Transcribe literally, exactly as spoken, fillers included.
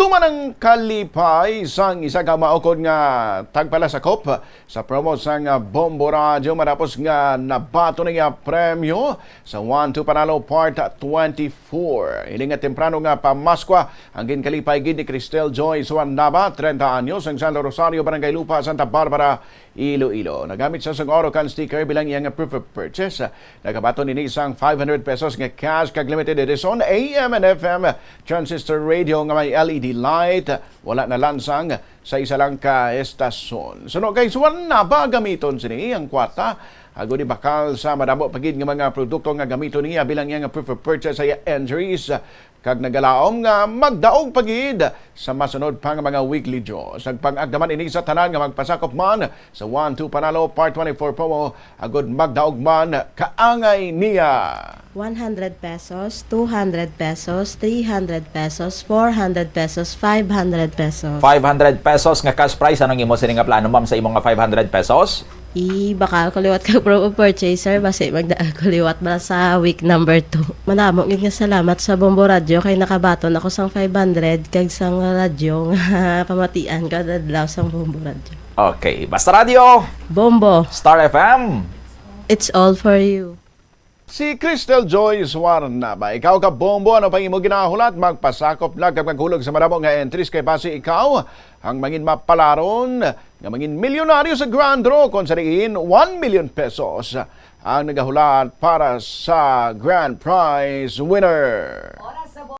Tuman ang kalipay sang isa ka maukod nga tagpalasakop sa promo sang Bombo Radio matapos nga nabaton niya premyo sa One Two Panalo Part twenty-four. Ini nga temprano nga pamaskwa ang ginkalipay gid ni Cristel Joy Suarnaba, treinta anyos, ang Santo Rosario, Barangay Lupa, Santa Barbara, Iloilo. Nagamit sa sang oro kan sticker bilang iyang proof of purchase. Nakabaton ini sang five hundred pesos nga cash kag limited edition A M and F M transistor radio nga may L E D light. Wala na lansang sa isa lang ka estasyon. Suno kay Suarnaba, gamiton sini ang kwarta agod ibakal sa madamo pa gid nga mga produkto nga gamiton niya bilang iyang proof of purchase sa iya entries, kag nagalaom nga magdaog pa gid sa masunod pa nga mga weekly draws. Nagpang-agda man ini sa tanan nga magpasakop man sa One Two Panalo Part twenty-four promo, agod magdaog man kaangay niya. One hundred pesos, two hundred pesos, three hundred pesos, four hundred pesos, five hundred pesos. Five hundred pesos nga cash prize. Anong imo sini nga plano, ma'am, sa imo nga five hundred pesos? Ibakal ko liwat kag promo purchaser, basi magdaan ko liwat ba sa week number two. Madamo gid nga salamat sa Bombo Radio kay nakabaton ako sang five hundred kag sang radyo nga pamatian ko adlaw sang Bombo Radio. Okay, Basta Radio, Bombo, Star F M. It's all for you. Si Cristel Joy Suarnaba, ikaw ka Bombo, ano pa imo ginahulat? Magpasakop na kag maghulog sa madamo nga entries kay basi ikaw ang mangin mapalaron nga mangin milyonaryo sa Grand Draw, kung sa diin one million pesos ang nagahulat para sa Grand Prize winner.